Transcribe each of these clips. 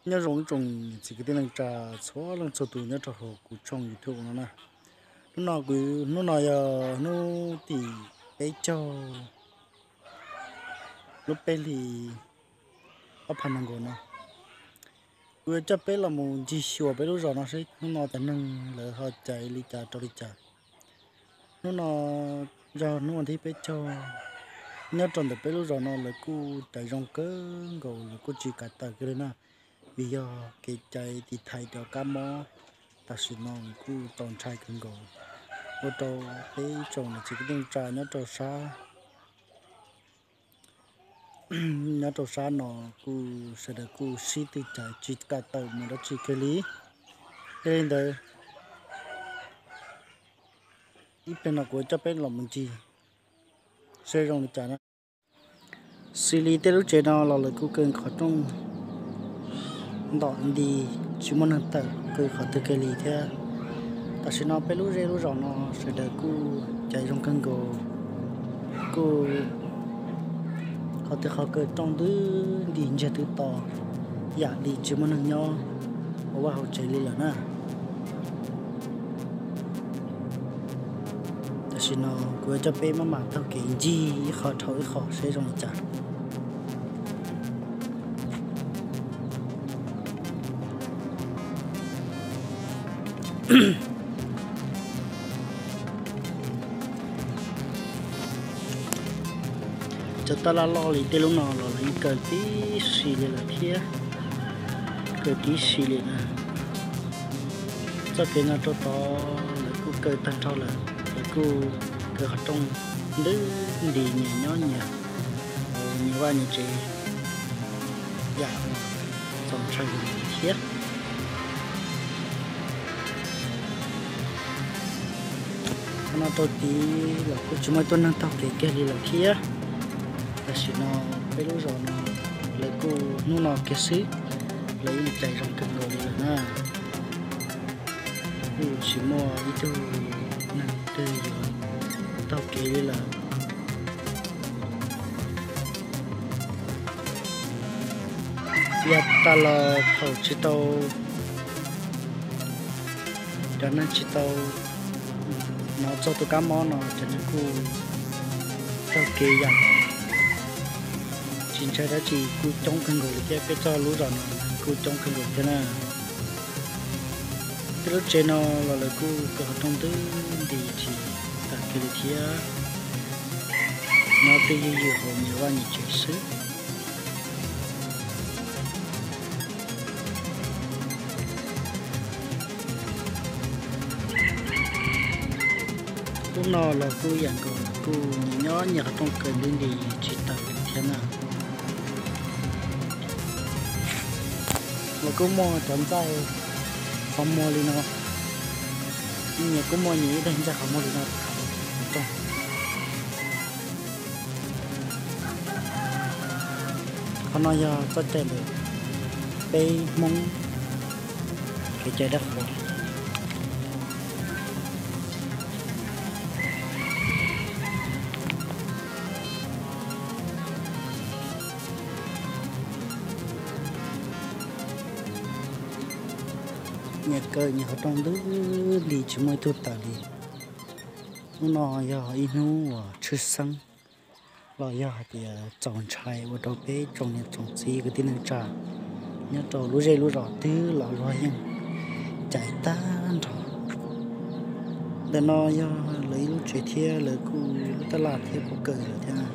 Nyob zoo ib tsoom niam txiv kwv tij neej tsa txhua leej txhua tus nyob rau hauv kuv tshooj YouTube no na. Hnub no kuv, hnub no yog hnub tim peb caug lub peb hlis ob phav nees nkaum no. Kuv yuav coj peb los mus ncig xyuas peb lub zos no seb hnub no cov neeg lawv ho caiv li cas rau li cas. Hnub no yog hnub vas thib peb caug, nyob rau ntawm peb lub zos no lawv kuj caiv zoo kawg nkaus, lawv kuj tsis kav tawm kiag li na, vim yog kev caiv tiv thaiv cov kab mob tam sim no kuj txaus ntshai kawg nkaus. Ua rau peb tsoom niam txiv kwv tij neej tsa nyob rau sab nyob rau sab no kuj sawv daws kuj sib tw caiv tsis kam tawm mus dab tsi kiag li. Yog li ntawd, ib pliag no kuv coj peb los mus ncig seb zoo li cas na. Xws li tej lub tsev no los lawv kuj kaw qhov rooj ntom nti, tsis muaj neeg tawm kaw qhov twg kiag li thiab. Tam sim no peb lub zej lub zos no sawv daws kuj caiv zoo kawg nkaus, kuj qhov twg qhov kaw rooj twb nti ntsiag twb to, yam li tsis muaj neeg nyob hauv vaj hauv tsev li lawm na. Tam sim no kuv yuav coj peb maj mam taug kev ncig ib qho dhau ib qho seb zoo li cas. Cov taj laj loj li tej lub no los lawv yeej kaw tib si li lawm thiab, kaw tib si li na. Txoj kev no rau tod lawv kuj kaw tag nrho lawm, lawv kuj kaw qhov rooj ntws nti nyias nyob nyias, nyias vaj nyias tsev, yam txaus ntshai li thiab. Qhov no rau tid los kuj tsis muaj ib tug neeg taug kev kiag li lawm thiab. Tam sim no peb lub zos no lawv kuj hnub no kiag xwb, lawv yeej caiv zoo kawg nkaus li lawm na. Kuj tsis muaj ib tug neeg twg yuav taug kev li lawm. Yog tas los thaum tsis tau, cov neeg tsis tau hnov txog tus kab mob no cov neeg kuj taug kev yam tsis ntshai dab tsi kuj coob kawg nkaus li thiab, peb txoj lub zos no kuj coob kawg nkaus thiab na. Tej lub tsev no los lawv kuj kaw qhov rooj ntws nti tsis tawm kiag li thiab, nyob twj ywm ywm hauv nyias vaj nyias tsev xwb. Lub no los kuj yam nkaus, kuj nyias nyob nyias qhov rooj kaw ntws nti tsis tawm li thiab na. Los kuj muaj cov ntxaij qhov muag li no, nyias kuj muaj nyias ib daim ntxaij qhov muag li no. Qhov no yog txoj cai ntawm peb Hmoob kev cai dab qhuas. Nyias kaw nyias qhov rooj ntws nti tsis muaj ib tug tawm li. Hnub no yog ib hnub uas tshwj xeeb los yog hais tias txaus ntshai ua rau peb tsoom niam tsoom txiv kwv tij neej tsa nyob rau lub zej lub zos twb los luag yeej caiv tag nrho. Ntawm no yog lawv ib lub tsev thiab lawv kuj lub tab laj thiab kuj kaw lawm thiab,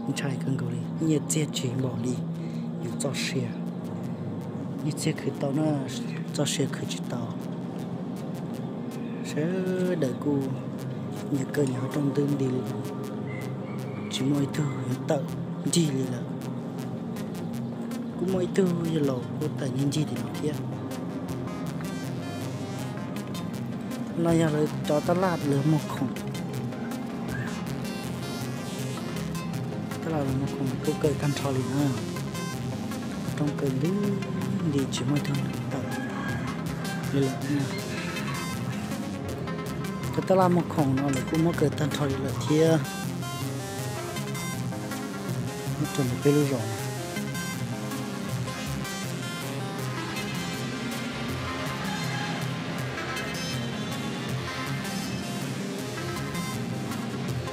ntshai kawg nkaus li, nyiaj txiag tsis npaum li yus txoj sia. Nyiaj txiag khwv tau na, txoj sia khwv tsis tau. Sawv daws kuj nyias kaw nyias qhov rooj ntws nti li, tsis muaj ib tug yuav tawm ncig li lawm. Kuj muaj ib tug yawg laus kuj tawm ncig ncig tim no thiab. No yog lawv cov tab laj lawv muag khoom. Tab laj lawv muag khoom kuj kaw tag nrho li na. Rooj kaw ntws nti tsis muaj ib tug tawm li lawm. Cov tab laj muag khoom no lawv kuj muab kaw tag nrho li lawm thiab. Nyob rau ntawm peb lub zos no,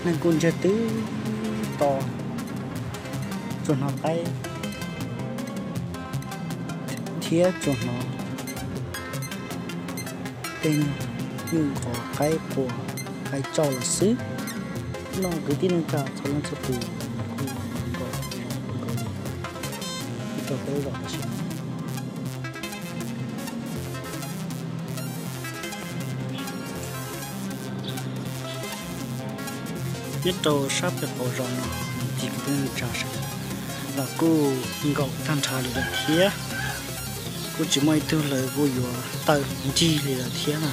Neeg kuj ntsiag twb to, tsuas hnov qaib thiab tsuas hnov tej nyuag nyuj nqos qaib qua qaib tsauj los xwb. No kwv tij neej tsa txhua leej txhua tus kuj nkaus nkaus li, ib rau peb zaum tam sim no. Nyob rau sab pem qaum zos no, txiv kwv tij neej tsa sawv daws los kuj nkaum tag nrho li lawm thiab. Kuj tsis muaj ib tug lawv kuj yuav tawm ncig li lawm thiab na.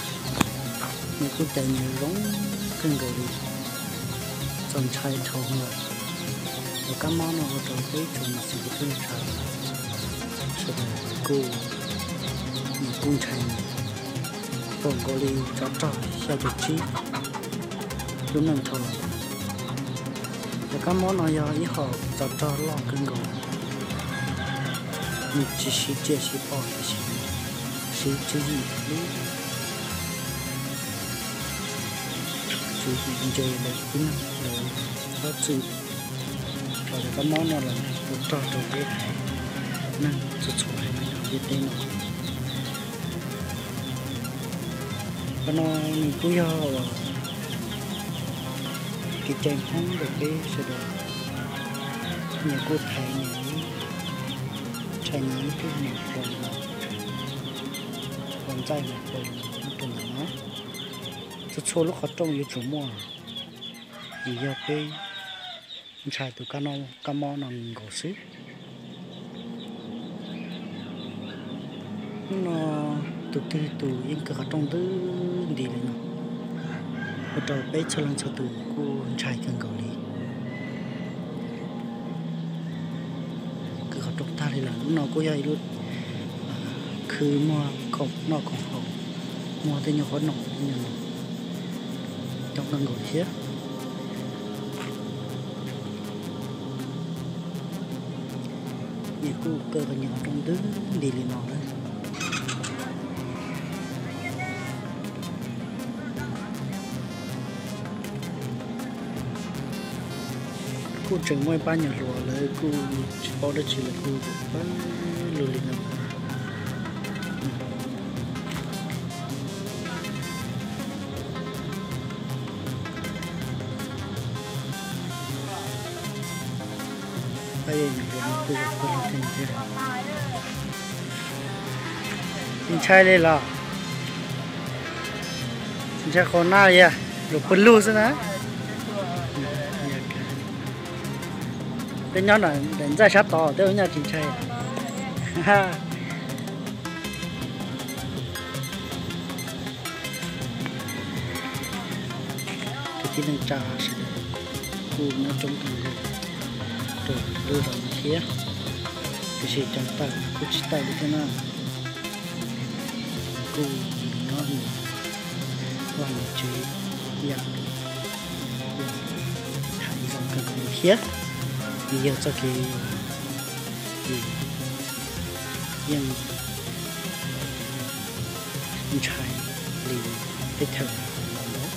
Nws kuj cais nyias zoo kawg nkaus li, txaus ntshai dhau lawm. Cov kab mob no ua rau peb tsoom niam txiv kwv tij neej tsa sawv daws kuj, nws kuj ntshai nws, pom nkaus li tsov rog xya caum tsib lub neej dhau los. Cov kab mob no yog ib hom tsov rog loj kawg nkaus, nws tsis siv riam siv phom tiam sis siv tswv yim lub tswv yim ntse lawv tib neeg lawv txhob txwm rau cov kab mob no los ua rog rau peb neeg txhua txhua haiv neeg hauv ntiaj teb no. Qhov no nws kuj yog uas kev cai Hmoob ntawm peb sawv daws, nyias kuj thaiv nyias, ntshai nyias ib tug mus rau, ua ntxaij mus rau ub rau no na. Txhua txhua lub qhov rooj yuav tsum muaj, vim yog peb ntshai tus kab mob no nkaus xwb. Hnub no tus twg tus yeej kaw qhov rooj ntws nti li no, ua rau peb txhua leej txhua tus kuj ntshai kawg nkaus li. Kaw qhov rooj tag li lawm. Hnub no kuj yog ib lub khw muag khoom noj khoom haus, muag tej nyuag qhob noom tej nyuag no coob kawg nkaus thiab. Nyias kuj kaw nyias qhov rooj ntws nti li no lawm. Kuj tseem muaj ib pab nyuam hluas lawv kuj tsis paub dab tsi lawv kuj pawg lug li no. Tsis ntshai li los? Tsis ntshai qhov na, yog lus pawg lug xwb na. Peb nyob daim ntxaij sab tod twb ua nyaj tsis ntshai. Kwv tij neej tsa sawv daws kuj nyob coob kawg nkaus rau lub zos no thiab, tiam sis cov tawm kuj tsis tawm li thiab na. Kuj nyob vaj nyob tsev yam hais zoo kawg nkaus li thiab, vim yog txoj kev yeej ntshai li teb chaws los ntawd.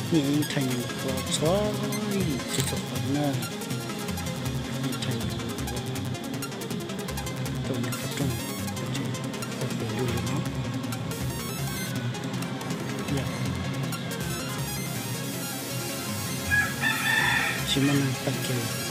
Nyias yeej rhais nyias ua txhua yam txhua txhua qhov na, yeej rhais nyias ua rau nyias qhov rooj, tsis pawg lug li no. Yog tsis muaj neeg taw kiag